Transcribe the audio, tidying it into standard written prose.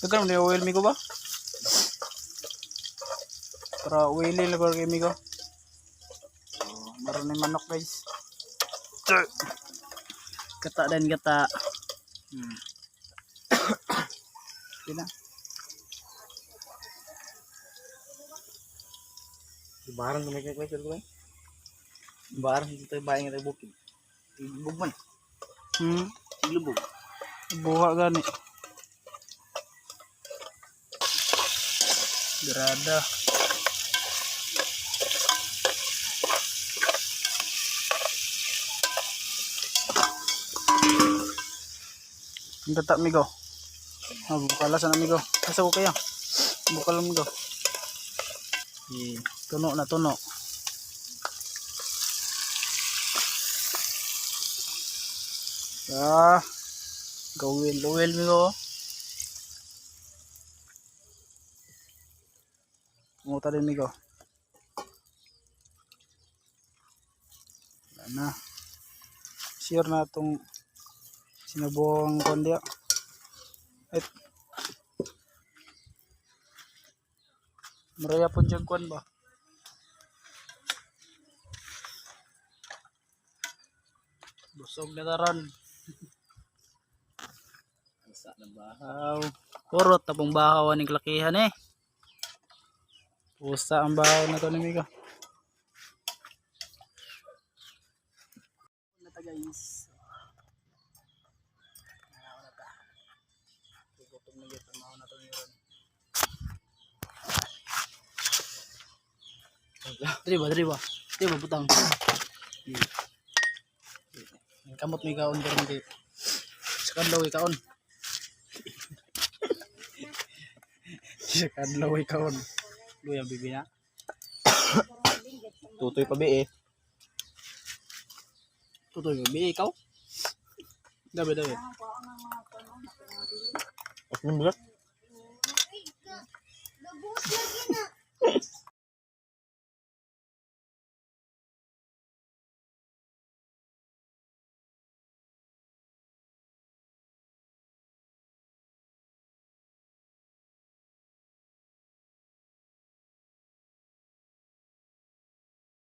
Dagan mo ni oil, migo ba? Para oily na ba kay migo? So, maroon ni manok, guys. Gata din gata. Okay na. Barang may kay kwento ko. Barang dito tayo bahay nga tayo bukid. Lubog man. Lubog. Buha gani. Grada. Ang gata, amigo. Ah, bukala sa amigo. Asa ko kaya? Bukal, amigo. Eh, tuno na tuno. Ah. Gawin, luwil mi ko. Kumuta din mi ko. Wala na. Sure na itong sinubuang kondi. Et. Maraya po dyan kwan ba? Busog na taron. Sa na bahaw. Kurot na pong bahaw aning lakihan eh. Pusa ang bahaw na to ni Miko. Na ta, guys. Naon na ta. Gutom na gyud maon na to ni ron. Diri ba, diri ba? Diri ba butang. Ang kamot mi kaon karon kay sa kadlaw eh, kaon. Sa kadlaw eh, kaon. Luya bibi na. Tutoy pa be eh. Tutoy bibi ikaw. Dabi dabi. At nang bigat.